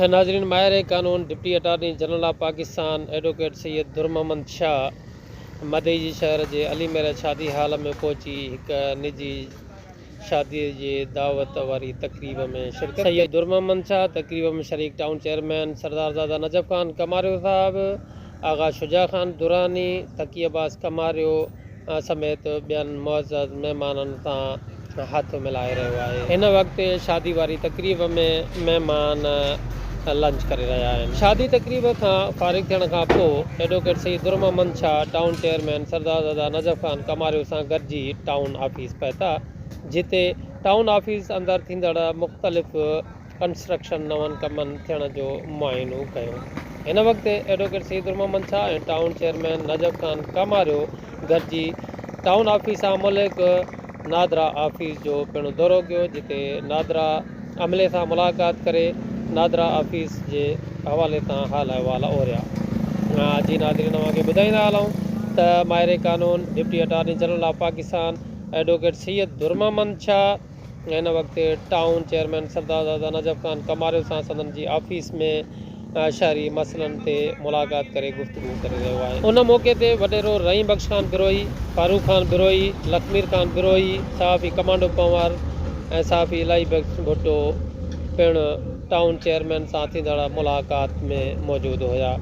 ناظرين ماهر قانون deputy attorney general of Pakistan advocate Syed Dur Muhammad Shah Madeji شهر جي علي ميرج شادي هال ۾ پهچي هڪ نجي شادي جي دعوت واري تقريب ۾ شرڪت ڪئي. سيد در محمد شاهه تقريب ۾ شريڪ ٽائون چيئرمين سردارزاده نجف خان ڪماريو صاحب، آغا شجاع خان دراني، تقي عباس ڪماريو، سميت ٻين معزز مهمانن سان هٿ ملائي رهيو آهي. هن وقت شادي واري تقريب ۾ مهمان لنچ ڪري رهيا آهن. شادي تقريب کان فارغ ٿيڻ کان پوء advocate Syed Dur Muhammad Shah town chairman Sardarzada Najaf Khan Kamario سان گڏجي ٽائون آفيس پهتا جتي ٽائون آفيس اندر ٿيندڙ مختلف ڪنسٽرڪشن نون ڪمن ٿيڻ جو معائنو ڪيو. هن وقت advocate Syed Muhammad Shah ۽ town chairman Najaf Khan Kamario گڏجي ٽائون آفيس سان ملحق نادرا آفيس جو پڻ دورو ڪيو جتي نادرا عملي سان ملاقات ڪري نادرا آفيس جي حوالي سان حال احوال اوريا. جي ناظرين اوهان کي ٻڌائيندا هلون ته ماهر قانون deputy attorney general of Pakistan advocate Syed Durmuhammad Shah هن وقت ٽائون چيئرمين سردارزاده نجف خان ڪماريو سان سندن جي آفيس ۾ شهري مسئلن تي ملاقات ڪري گفتگو ڪري رهيو آهي. ان موقعي تي وڏيرو رحيم بخش خان بروهي، فاروق خان بروهي، لکمير خان بروهي، صحافي ڪمانڊو پنهور ۽ صحافي الاهي بخش ڀٽو پڻ ٽائون چيئرمين سان ٿيندڙ ملاقات ۾ موجود هيا.